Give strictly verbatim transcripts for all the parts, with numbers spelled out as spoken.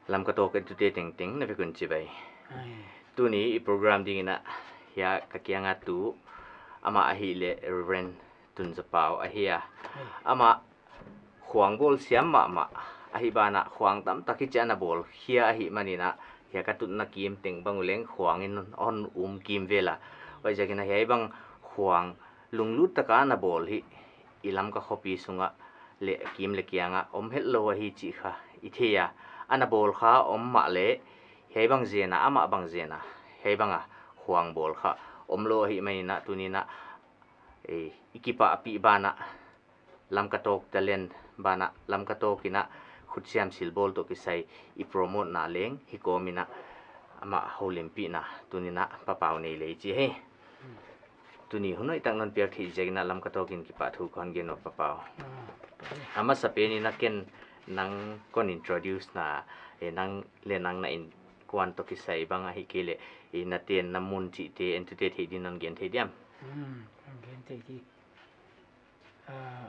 Lamka Talk entute tengteng na vek un chibai. Ai. Tuni i program dingin a hiai ka kiang a tu amah ahihleh Reverend Tunzapau ahi a. Ai. Amah khuang bawl siam mahmah ahi banah khuang tamtak hichi ana bawl khia ahih manin a hiai ka tutna kim teng bang uleng khuang in hon um kim vel a. Huaiziakin a hiai bang khuang lunglut taka ana bawl hi i Lamka khopi sungah leh kim leh kiangah om hetlou ahi chih kha i thei a. Ana bawl kha om mahleh hiai bang zen a, amah bang zen a, hiai bang a khuang bawl kha omlou ahih manin a tuni'n a, eh, i kipahpih banah Lamka Talk talent banah Lamka Talk in a khutsiam silbawl toh kisai i promote na leng hi kawm in a amah houlimpihna tuni'n a Pa Pau nei lei chi hi. Tuni hun hoihtak non piak theih ziakin a Lamka Talk in kipahthu kon gen uh, Pa Pau. Ah, okay. A masapen in a ken nang kon introduce na, eh, nang leh nang na innkuan toh kisai bang ahihkeileh, eh, na tenna mun chihte entute theih dingin non gen thei diam? Hmm, non gen thei di. Ah,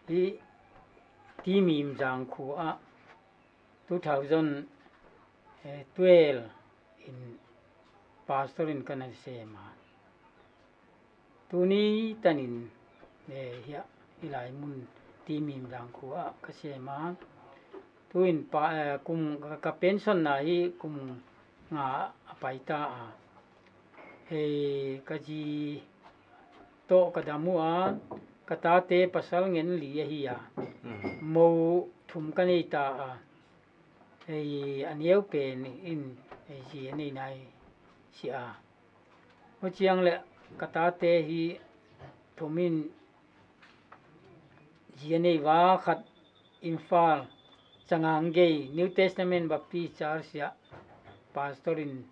i Timim Zangkhuh ah two thousand twelve in pastor in ka na sem a. Tuni tanin, eh, hiai, i lai mun Timim Zangkhuh ah ka sem a. Tuin pa, eh, kum ka, ka pension na hi kum nga a pai ta a. Hei, ka zi toh ka dam ua, ka tate pasal ngen li ahi a. Mm. Mou thum ka nei ta a. Hei, a neu pen in, hei, zi a nei nai si a. Huchiang leh ka tate hi thum in zi a nei ua, khat Imphal Changangei New Testament Baptist Church ah pastor in,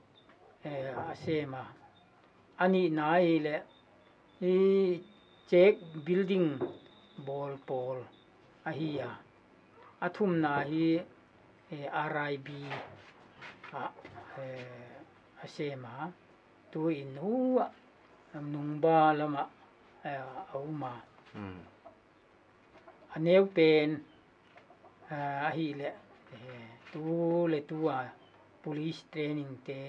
eh, a sem a. A nihna ahihleh, i church building bawl pawl ahi a. A thumna hi, eh, R I B ah, eh, a sem a. Tuin huai ah, Nungba lam ah, eh, a um a. Hmm. A neu pen, eh, ahihleh, eh, tu leh tu a police training te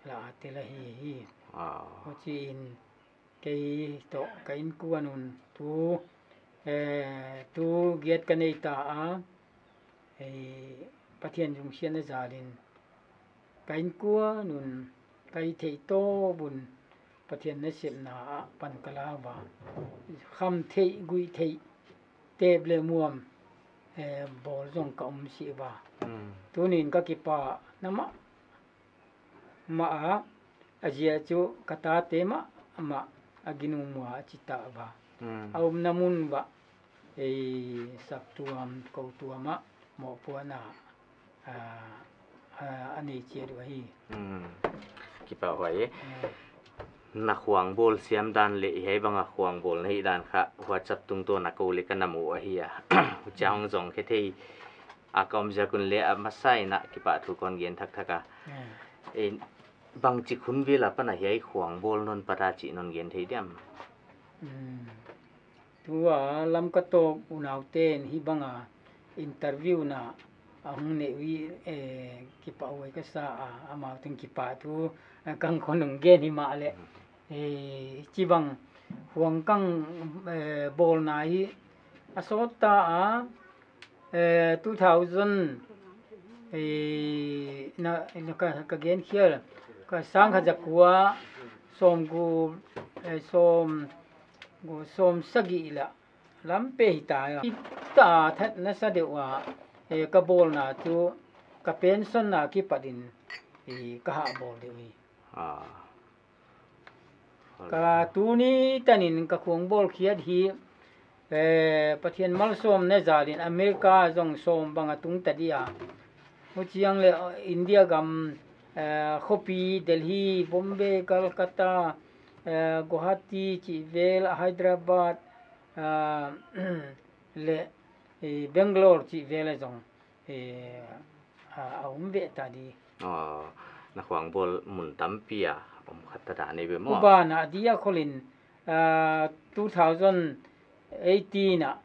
la a tel ahi hi. Ah. Huchiin kei toh ka innkuan un tu, eh, tu giat ka nei ta a, eh, Pathian zungsiatna zalin ka innkuan un ka hihtheih tawp un Pathian nasepna ah pan ka la ua. Kham theih, guih theih, tep leh muam, eh, bawl zong ka um sih ua. Hmm. Tuni'n ka kipahna mah mah a, a ziak chu ka tate mah, mah a ginum ua chi ta ua. Hmm. A umna mun uah, ei, saptuam, koutuam ah mohpuakna, a, a, a nei chiat uh ahi. Hmm. Kipahhuai. Hmm. Na khuang bawl siam dan leh hiai bang a khuang bawl na hih dan kha WhatsApp tungtawn a kou leh ka na mu ahi a. Huchia hong zong khe thei a ka om ziak un leh a masa in a kipahthu kon gen thakthak a. Hmm. Eh, bangchik hun vel apan a hiai khuang bawl non pat a chih non gen thei diam? Hmm. Tua Lamka Talk unaute'n hibang a interview na a hong neih uh, eh, kipahhuai ka sa a, amau teng kipahthu, eh, kon kon hon gen himahleh. Eh, chibang khuang kon, eh, bawlna hi a sawt ta a, eh, two thousand, eh, na, na ka, ka gen khial, ka sangkhat zakua sawmguk, eh, sawm, gu, sawmsagih leh lam pen hi ta a. Hita that nasa deuh a, eh, ka bawlna chu ka pension na kipat in, eh, ka hah bawl deuh hi. Ah. Ka tuni tanin ka khuang bawl khiat hi, eh, Pathian malsawmna zalin America zong sawm bang a tung ta di a. Huchiang leh, eh, India gam, eh, khopi Delhi, Bombay, Calcutta, eh, Guwahati chih vel, Hyderabad, eh, leh, eh, Bangalore chih vel a zong, eh, a, a um ve ta di. Ah, na khuang bawl mun tampi a om khat ta dan nei ve maw? Huban a dia kholin, ah, two thousand eighteen a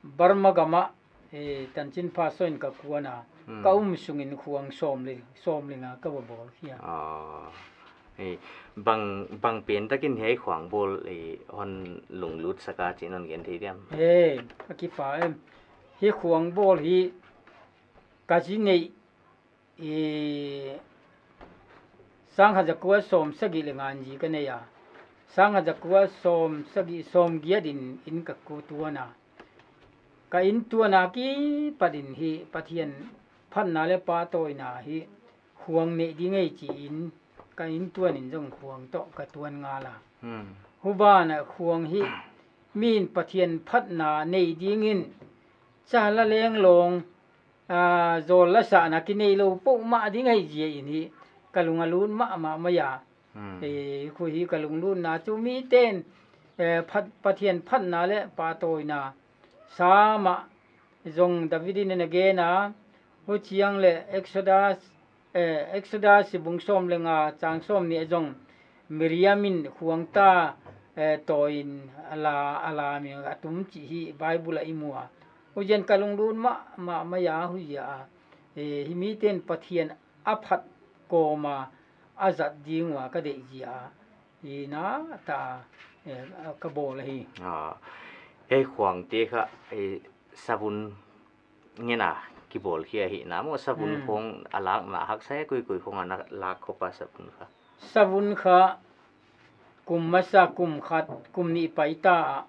Burma gam ah Eh, tanchin pha sawin ka kuan a. Hmm. Ka um sungin khuang sawm le, sawm le nga ka va bawl khia. Ah. Eh, bang, bang pen takin hiai khuang bawl, eh, hon lunglut sak a chih non gen thei diam? Eh, a kipah em. Hiai khuang bawl hi ka zi neih, eh, sangkhat zakua sawmsagih le nga in zi ka nei a. Sangkhat zakua sawmsagih, sawmgiat in inn ka tuan a. Ka inn tuan a kipat in hi Pathian phatna le pahtawina hi khuang neih ding ei chi in ka inn tuan in zong khuang toh ka tuan ngal a. Hmm. Huban a khuang hi mi'n Pathian phatna nei dingin cha la lenglawng, ah, zawl la sahna kinei lou poimoh ding ei zia in hi ka lung a lut mahmah mai a. Hmm. Eh, khu hi ka lunglutna chu miten, eh, phat, Pathian phatna le pahtawina sam a zong David in a gen a, huchiang le Exodus, eh, Exodus bung sawm le nga chang sawmnih a zong Miriam in khuang ta, eh, tawi in a la, a la mi a tum chih hi Bible ah i mu a. Huchiang ka lunglut mahmah mai a huai a. Eh, hi miten Pathian a phat kawm a a zat ding ua ka deih zia a. Hi na ta, eh, ka bawl ahi. Ah, hiai khuangte kha, eh, savun ngen a kibawl khia hi na maw, savun Hmm. khong a lakna haksa e, koi koi khong a na lak khop a savun kha? Savun kha kum masa, kum khat, kum nih pai ta a,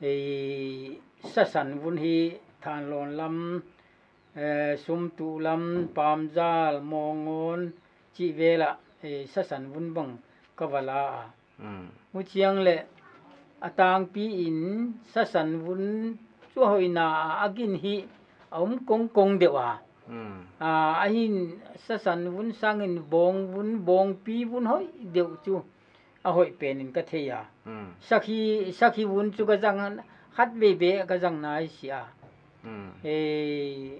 eh, sasan vun hi Thanlon lam, eh, Sumtuh lam, Pamzal, Mongon chih vel ah, eh, sasan vun bang ka va la a. Hmm. Huchiang le a tangpi in sasan vun chu a hoihna a gin hi a um kongkong deuh a. Hmm. Ah, ahin sasan vun sangin bawng vun, bawngpi vun hoih deuh chu a hoih pen in ka thei a. Hmm. Sakhi, sakhi vun chu ka zang, khat veve ka zang nai sia. Hmm. Eh,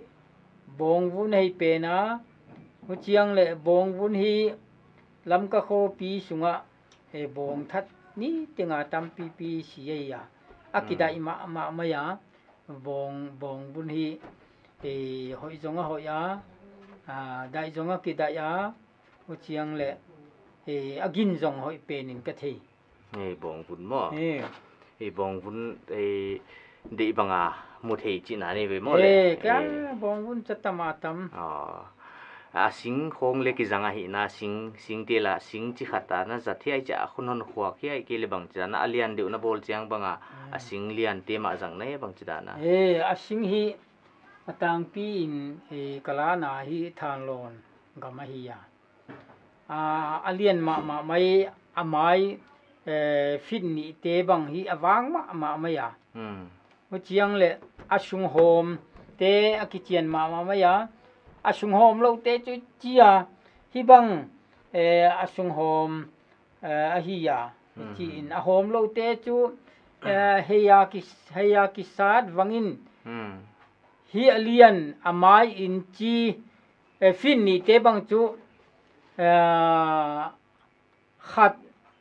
bawng vun hoih pen a, huchiang le bawng vun hi Lamka khopi sung ah, eh, bawng that ni teng a tampipi si ei a. A Hmm. kidaih mahmah mai a, bawng, bawng vun hi, eh, hoih zong a hoih a, ah, daih zong a kidaih a, huchiang le, eh, a gin zong hoih pen in ka thei. Eh, bawng vun maw? Eh. Eh, bawng vun, eh, deih bang a mu thei chihna nei ve maw le? Eh, ka Eh. bawng vun cha tam a tam. Ah. A sing khong le kizang ahi na, sing, singte la, sing chi khat a na zat hiai chia khun hon khuak hiai kei le bangchi dan a, a lian deuh na bawl chiang bang a, a Hmm. sing liante mah zang na hia bangchi dan a? Eh, a sing hi a tangpi in, eh, ka lana hi Thanlon gam ahi a. Ah, a lian mahmah mai, a mai, eh, feet nih te bang hi a vang mahmah mai a. Hmm. Huchiang le a sunghawmte a kichian mahmah mai a. A sunghawm loute chu chia hi bang, eh, a sunghawm, eh, ahi a. Hmm. Chi in a hawm loute chu, eh, hei a ki, hei a kisat vangin Hmm. hi a lian a mai in chi, eh, feet nih te bang chu, eh, khat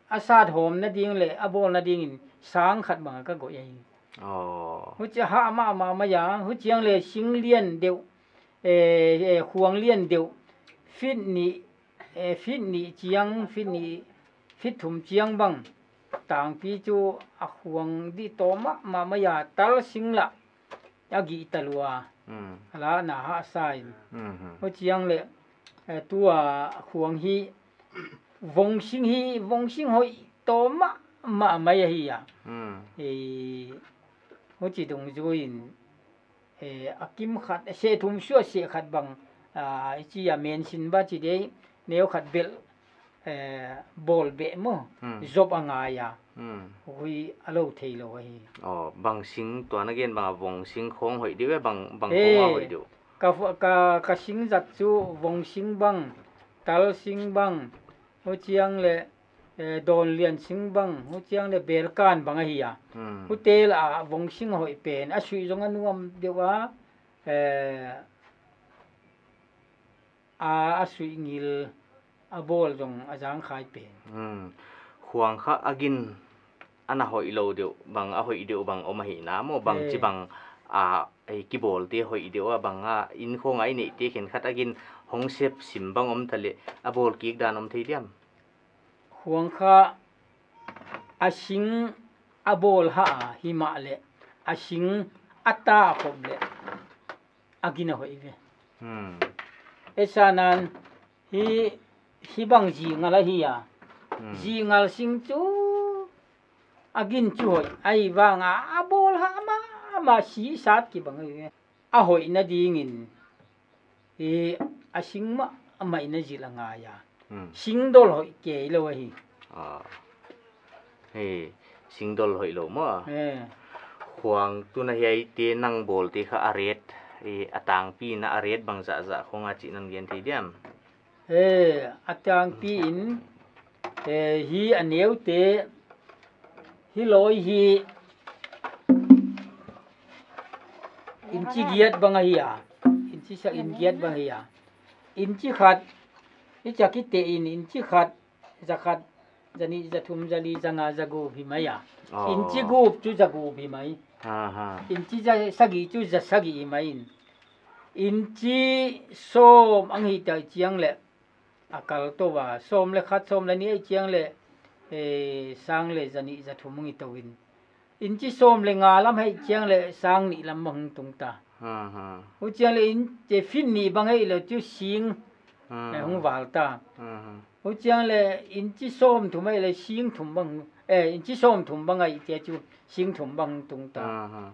a sat hawm na ding le a bawl na dingin sang khat bang a ka goih ahi. Oh. Huchi hah mahmah mai a, huchiang le sing lian deuh, eh, eh, khuang lian deuh, feet nih, eh, feet nih chiang, feet nih, feet thum chiang bang tangpi chu a khuang dih tawm mahmah mai a, tal sing la a gih ta lua. Hmm. A lana hahsa in. Hmm, hmm. Huchiang le, eh, tua khuang hi, vong sing hi, vong sing hoih tawm mahmah mai ahi a. Hmm. Eh, huchi dungzui in, eh, a kim khat, a seh thum suah seh khat bang, ah, i chi a mensin ba chi dei, neu khat belh, eh, bawl beh maw, Hmm. zop a ngai a. Hmm. Hui a lo thei lou ahi. Oh, bang sing tua na gen bang a vong sing khong hoih deuh e, bang, bang Eh, khong a hoih deuh? Ka, ka, ka sing zat chu vong sing bang, tal sing bang, huchiang le, eh, dawn lian sing bang, huchiang le belkan bang ahi a. Hmm. Hute la a vong sing hoih pen, a suih zong a nuam deuh a, eh, a, a suih ngil a bawl zong a zangkhai pen. Hmm. Khuang kha a gin ana hoih lou deuh bang, a hoih deuh bang om ahi na maw, bang Eh. chi bang a ei kibawlte hoih deuh a bang a, inn khong a i neihte khenkhat a gin hong sep sim bang om ta leh, a bawl kik dan om thei diam? Khuang kha a sing a bawl ha a, himahleh a sing a ta khop leh a gin a hoih ve. Hmm. E sa nan hi, hi bang zingal ahi a. Hmm. Zingal sing chu a gin chu hoih, ahihvang a, a bawl ha mahmah si sat kibang ahi ve. A hoihna dingin, hi a sing mahmah in a zil a ngai a. Hmm. Singdol hoih kei lou ahi. Ah. Hei, singdol hoih lou maw? Eh. Khuang tuna hiaite nang bawlte kha a rate, eh, a tangpi na a rate bang zahzah khong a chih nan gen thei diam? Eh, a tangpi in, eh, hi a neute, hi lawi hi, inchi giat bang ahi a, inchi sak in giat bang ahi a. Inchi khat, i chak i te in, inchi khat, za khat, za nih, za thum, za li, za nga, za gup hi mai a. Oh. Inchi gup chu za gup hi mai. Ha, ha. Inchi za sagih chu za sagih hi mai in. Inchi sawm ang hi ta chiang leh, a kal tou a, sawm leh khat, sawm leh nih ahih chiang leh, eh, sang leh za nih, za thum hong hi tou in. Inchi sawm leh nga lam ahih chiang leh sang nih lam bang hong tung ta. Hmm, hmm. Huchiang leh in, te feet nih bang ahih leh chu sing, hmm, eh, hong val ta. Hmm, hmm. Huchiang leh inchi sawm thum ahih leh sing thum bang, eh, inchi sawm thum bang ahih chiang chu sing thum bang hong tung ta. Hmm, hmm.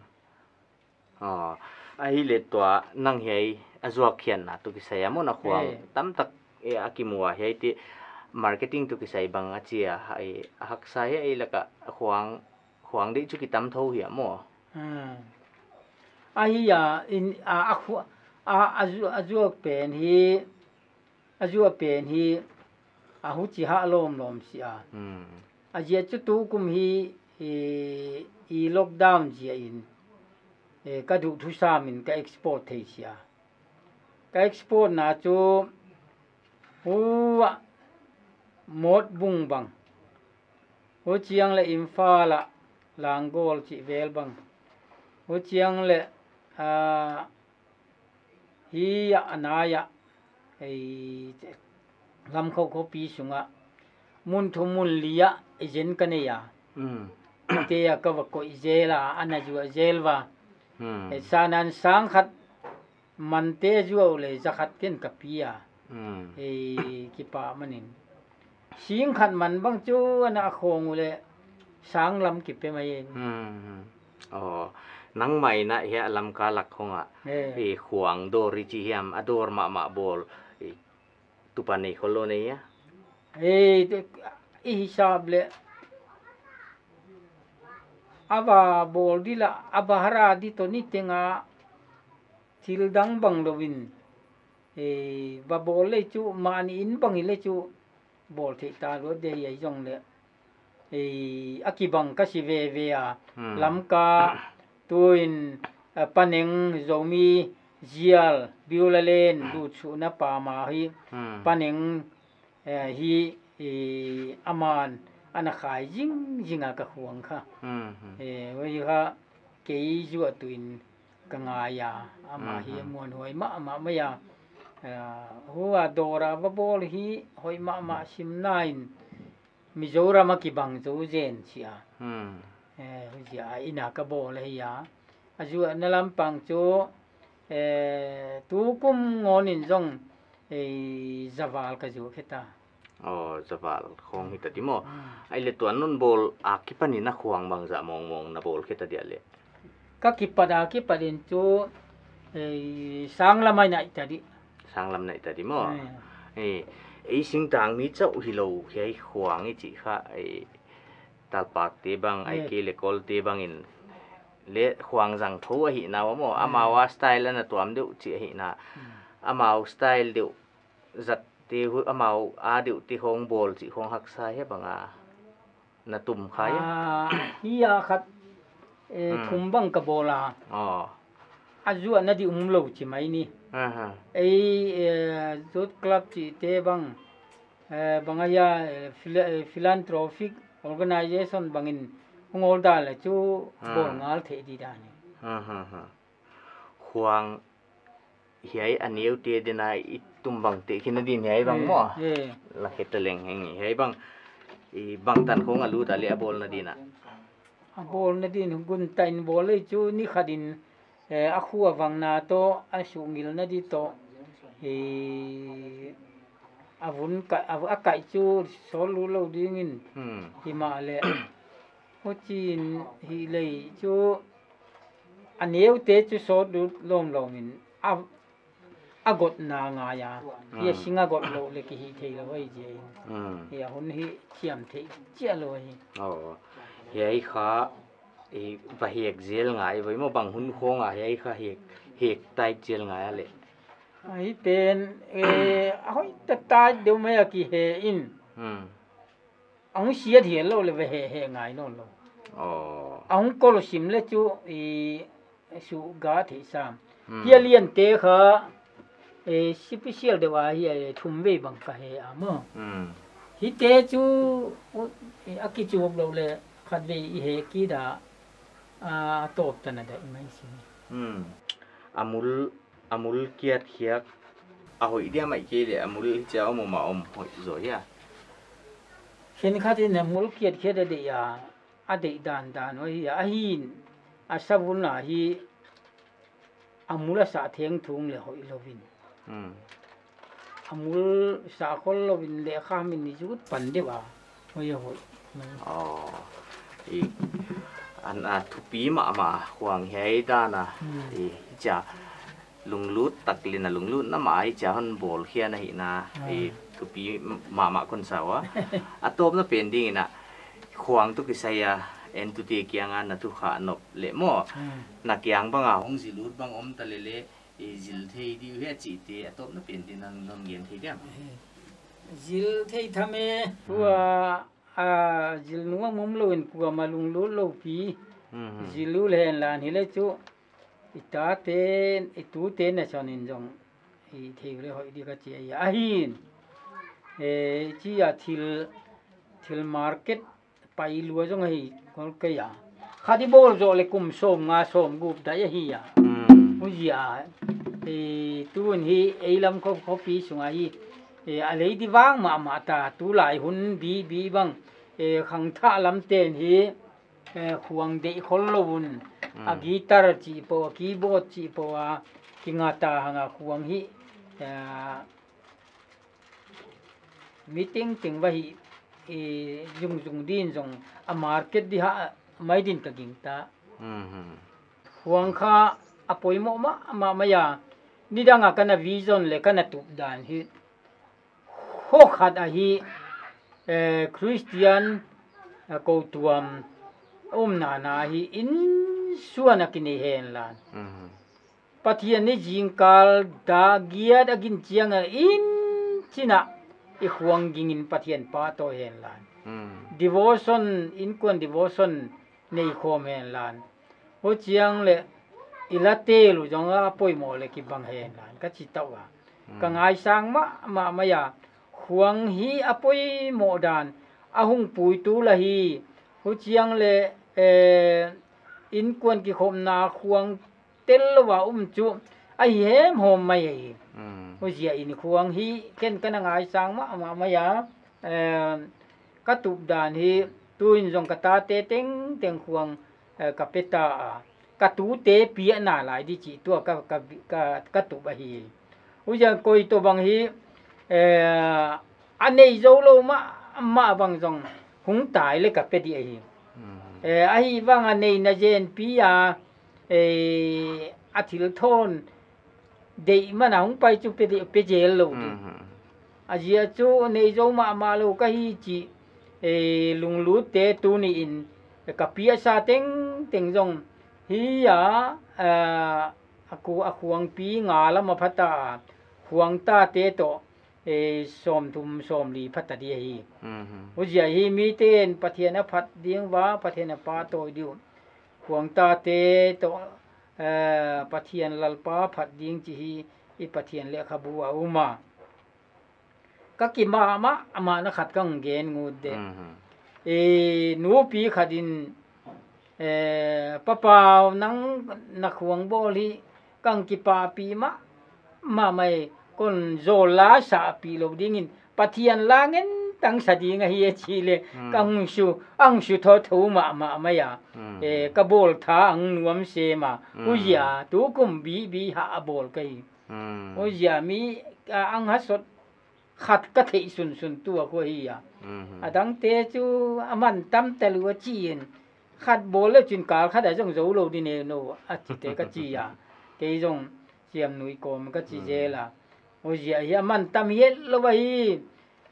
Ah, ahihleh tua nang hiai a zuak khiatna toh kisai a maw, na khuang, eh, tamtak, eh, a kimu a, hiaite marketing toh kisai bang a chi a, eh, a haksa hiai laka khuang, khuang deih chu kitam thou hi a maw? Hmm. Ahi a, in, a, a khu-, a, a zu-, a zuak pen hi, a zuak pen hi, a huchi hah lawmlawm si a. Hmm. A ziak chu tukum hi, i, i lockdown ziak in, eh, ka duhthusam in ka export thei si a. Ka export na chu, hua Motbung bang. Huchiang leh Imphal a Langol chih vel bang. Huchiang leh, ah, hi a, a nai a, ei, Lamkhou khopi sunga mun thum mun li a agent ka nei a. Hmm. Te a ka va koih zel a, ana zuak zel va. Hmm. Eh, sa nan sang khat mante zuak leh za khat ken ka pi a. Hmm. Eh, kipahman in. Sing khat man bang chu ana khong uleh sang lam kipe mai. Hmm, hmm. Oh, nangmah in a hiai Lamka lak khong a, eh, eh, khuang dawr i chi hiam, a dawr mahmah bawl, eh, tupa nei khol lou nei a? Eh, te, i hisap leh, a va bawl di leh, a va hara di toh niteng a thil dang bang lou in, eh, va bawl leh chu, mahni in bang hi leh chu, bawl theih ta lou di ahi zong leh. Ei, a kibang ka si veve a. Hmm. Lamka, tuin, eh, Paneng, Zomi, Zial, Biulalen, Lutsuhna pam a hi. Hmm. Paneng, eh, hi, eh, aman, ana khai zingzing a ka khuang kha. Hmm, hmm. Eh, huai kha, kei zuak tuin ka ngai a, amah hi, hmm, hmm, a muanhuai mahmah mai a. Eh, hua dawr a va bawl hi, hoih mahmah sim nain, Mizoram a kibang zou zen si a. Hmm. Eh, huchia inn a ka bawl ahi a. A zuakna lampang chu, eh, tukum ngon in zong, eh, za val ka zuak khe ta. Oh, za val khong hi ta di maw. Hmm. Ahihleh tua non bawl a kipan in a khuang bangzah mawngmawng na bawl khe ta dia leh? Ka kipat a kipat in chu, eh, sang lam a naih ta di. Sang lam naih ta di maw. Eh. Eh, ei singtang mi chauh hilou hiai khuang i chih kha, eh, Talpak te bang, eh, ahihkeileh Kol te bang in leh khuang zang thou ahihna uh maw. Eh. Amau a style ana tuam deuh chih ahihna. Hmm. Amau style deuh zat te hu-, amau a deuh te khong bawl chih khong haksa hia bang a na tum kha hia? Ah, hi a khat, eh, hmm, thum bang ka bawl a. Oh. A zuakna di um lou chi mai ni. Aha. Ei, eh, Youth Club chih te bang, eh, bang ahia, eh, phila-, eh, philanthropic organization bang in hong order leh chu, hmm, bawl ngal thei di dan hi. Aha, ha. Khuang hiai a neute dena i tumbang te khin a din hiai bang maw. Eh, eh. La khet ta leng heng hiai bang. I bang tan khong a lut a leh a bawlna din a. A bawlna din gunta in bawl lei chu ni khat in, eh, a khua vangna toh, a sungilna di toh. I a vun ka, a, a kaih chu sawt lut lou dingin. Hmm. Himahleh. Huchiin hileh chu a neute chu sawt lut lawmlawm in a, a gotna ngai a. Hi a Hmm. sing a got lou leh kihih theilou ahi jeh in. Hmm. Hi a hun hi chiam thei chiah lou hi. Oh. Hiai kha, i va hek zel ngai, vai maw bang hun khong a hiai kha hek, hek tight zel ngai a leh. Ahi pen, eh, a hoih ta tight deuh mai a kihe in. Hmm. A hong siat hial lou leh va he, he ngai nawn lou. Oh. A hong kol sim leh chu i suga thei sam. Hmm. Hi a liante kha, eh, special deuh a hi a, eh, thum vei bang ka he a maw. Hmm. Hite chu, u, eh, a kichuk lou leh khat vei i he kida, a tawp tan a daih mai si. Hmm. A mul, a mul kiat khiak a hoih dia mai kei leh a mul hichia om om a om hoih zaw hia. Khenkhat in a mul kiat khiat a deih a, a deih dandan hoih hia, ahin a savun a hi a mul a sa theng thung leh hoih lou in. Hmm. A mul sa khol lou in leh kha min i zut pan deuh a. Hoih a hoih. Oh. I, an a thupi mahmah khuang hiai dan a. Hmm. I, cha lunglut tak leh na lunglutna mah hichia hon bawl khia na hihna. Ah. I, thupi mahmah kon sa ua. A tawpna pen dingin a khuang toh kisai a entute kianga na thu kha nop leh maw. Hmm. Na kiang banga hong zil ut bang om ta leh leh, i zil thei di uh hia chihte a tawpna pen dingin hon gen thei diam? Zil thei tham e. Hmm. Tua, a, zil nuam om lou in kuamah lunglut lou pi. Hmm. Zil ul hen lan hileh chu i tate, i tute na chon in zong i thei uleh hoih di ka chi a. Ahin, eh, chi a thil, thil market pai lua zong ahi kol kei a. Khat i bawl zoh leh kum sawmnga sawmguk daih ahi a. Hmm. Huchia, eh, tun hi ei lam khop, khopi sunga hi, eh, a lei di vang mahmah ta, tulai hun bi, bi bang, eh, khangthah lam ten hi, eh, khuang deih khol lou un. Hmm. A guitar chih poh, a keyboard chih poh a, kinga ta hang a khuang hi, eh, mi tengteng va hih, eh, zungzung din zong a market di hah mai din ka gingta. Mhm. Khuang kha a poimoh mahmah mai a, nidang a ka na vision leh ka na tup dan hi. Kho khat ahi, eh, Christian, eh, kotuam omna na hi inn suan a kinei hen lan. Mhm. Pathian ni zingkal dak giat a gin chiang a inn chin a i khuang gingin Pathian pahtawi hen lan. Hmm. Devotion, innkuan devotion nei khawm hen lan. Huchiang leh i la tel uh zong a poimoh leh kibang hen lan ka chi tou a. Hmm. Ka ngaisang mahmah mai a, khuang hi a poimoh dan a hong puitu la hi. Huchiang leh, eh, innkuan kikhopna khuang tel lou a um chu ahi hemhawm mai ahi. Hmm. Huchia in khuang hi ken ka na ngaisang mahmah mai a, eh, ka tup dan hi tuin zong ka tate tengteng khuang, eh, ka pe ta a. Ka tute piakna lai di chih tua ka, ka, ka, ka tup ahi. Huchia koi toh bang hi, eh, a nei zou lou mahmah bang zong hong tai leh ka pe di ahi. Hmm. Eh, ahi bang a neina zen pi a, eh, a thil thawn deih man a hong pai chu pe di, pe zel lou di. Mhm. A zia chu nei zou mahmah lou ka hi chih, eh, lunglut te tuni in ka piaksa tengteng zong hi a, eh, a khu-, a khuangpi nga lam a pha ta a, khuang tate toh, eh, sawmthum sawmli pha ta di ahi. Mhm. Huchia hi miten Pathian a phat ding va, Pathian a pahtawi di uh. Khuang tate toh, eh, Pathian Lalpa phat ding chih hi i Pathian lehkhabu a um a. Ka kimah mahmah na khat ka hong gen ngut de. Mhm. Eh, nupi khat in, eh, "Papau, nang na khuang bawl hi kang kipahpih mahmah mai, kon zawl la sahpih lou dingin Pathian la ngen tang sa ding ahi e chi le, hmm, kang su, ang su thotho mahmah mai a. Hmm. Eh, ka bawl tha ang nuam se ma. Hmm. Huai zia, tukum bi, bi ha a bawl ka hi. Hmm. Huai zia mi, a, ang ha sot khat ka theih sunsun tuak uh ahi a. Mhm. A dangte chu a man tam ta lua chi in, khat bawl le chin kal khat a zong zo lou di ne no, a chite ka chi a. Kei zong Siamnui kawm ka chi, mhm, zel a. Huai zia hi a man tam hial lou ahi.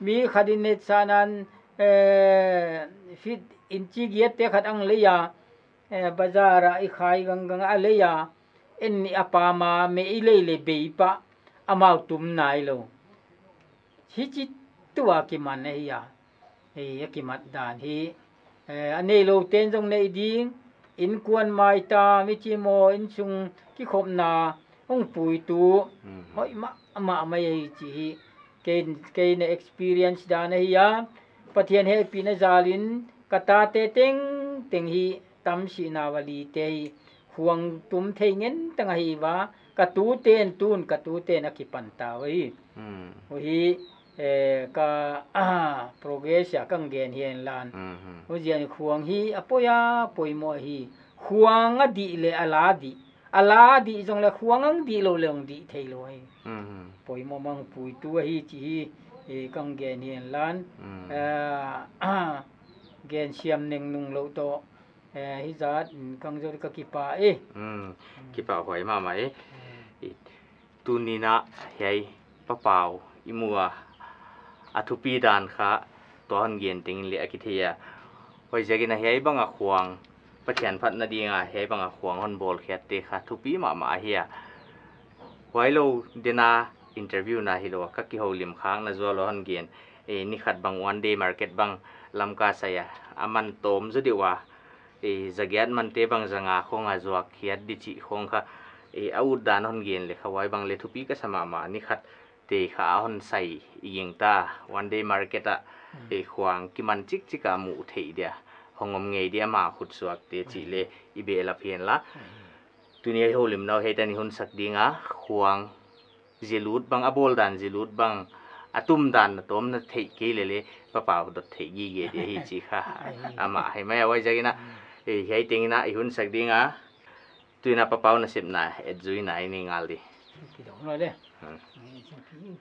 Mi khat in ne sa nan, eh, fit in chi giat te khat ang lei a. Eh, bazar a i khai gangang a lei a. En ni a pa ma me i lei le bei pah amau tum nai lou. Hichi tua kiman ahi a. Hei, a kimat dan hi. Eh, a neilou ten zong nei ding. Innkuan mai ta, mi chi maw, innsung kikhopna, hong puitu. Mhm. Hoih mahmah mai ahi chi hi. Kei, kei na experience dan ahi a. Pathian hehpihna zal in, ka tate tengteng hi, tam sihna ua li te hi, khuang tum thei ngen tang ahi ua, ka tuten tun, ka tuten a kipan ta ua hi. Hmm. Huai hi, eh, ka, ah, progress a kang gen hian lan. Hmm, hmm. Huai ziakin khuang hi a poi a, poimoh hi. Khuang a dih le a la dih. A la dih zong le khuang ang dih lou le ang dih thei lou hi. Hmm, hmm. Poimoh mang puitu ahi chi hi, eh, kang gen hian lan. Hmm. Eh, gen siam neng nung lou toh. Eh, hi zat, mm, kang zot ka kipah e. Mm, kipahhuai mahmah e. Mm. I, tuni na hiai Pa Pau i mu a, a thupi dan kha tua hon gen tengin le a kithei a. Huai ziakin a hiai bang a khuang, Pathian phatna ding a hiai bang a khuang hon bawlkhiat te kha thupi mahmah ahi a. Huailou dena interview na hilou a, ka kihoulim khak na zual a hon gen. E, ni khat bang one day market bang Lamka sai a, a man tawm zaw deuh a, e, zagiat mante bang zanga khong a zuak khiat di chih khong kha, e, a ut dan hon gen le kha huai bang le thupi ka sa mahmah, ni khat te kha a hon sai i ging ta, one day market a, hmm, e, khuang kiman chikchik a mu thei dia, hong om ngei dia ma khut suak te chih le i behlap hian la. Hmm. Tuni a i houlimna uh hiaitan i hun sak ding a, khuang zia lut bang, a bawl dan zia lut bang, a tum dan na tawm na theih kei le le, Pa Pau dot theih gige dia hi chi kha. Ahi. Amah hi mai a huai ziakin a, mm, e, hiai tengin a i hun sak ding a, tuni a Pa Pau nasepna, et zui na i nei ngal di. Kidong lo le. Hmm. Ai, sa ki,